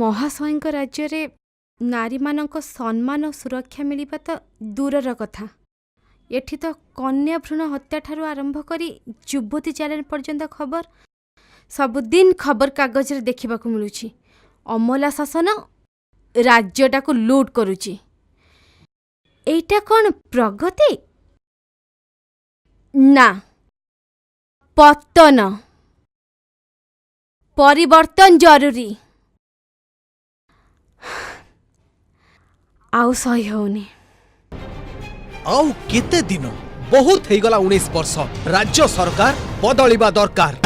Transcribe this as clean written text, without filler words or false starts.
ମହାଶୟଙ୍କ ରାଜ୍ୟରେ ନାରୀମାନଙ୍କ ସମ୍ମାନ ଓ ସୁରକ୍ଷା ମିଳିବା ତ ଦୂରର କଥା, ଏଠି ତ କନ୍ୟା ଭ୍ରୂଣ ହତ୍ୟାଠାରୁ ଆରମ୍ଭ କରି ଯୁବତୀ ଚାଲାଣ ପର୍ଯ୍ୟନ୍ତ ଖବର ସବୁଦିନ ଖବରକାଗଜରେ ଦେଖିବାକୁ ମିଳୁଛି। ଅମଲା ଶାସନ ରାଜ୍ୟଟାକୁ ଲୁଟ୍ କରୁଛି। ଏଇଟା କ'ଣ ପ୍ରଗତି ନା ପତନ? ପରିବର୍ତ୍ତନ ଜରୁରୀ। ଆଉ ସହି ହଉନି। ଆଉ କେତେ ଦିନ? ବହୁତ ହେଇଗଲା 19 ବର୍ଷ। ରାଜ୍ୟ ସରକାର ବଦଳିବା ଦରକାର।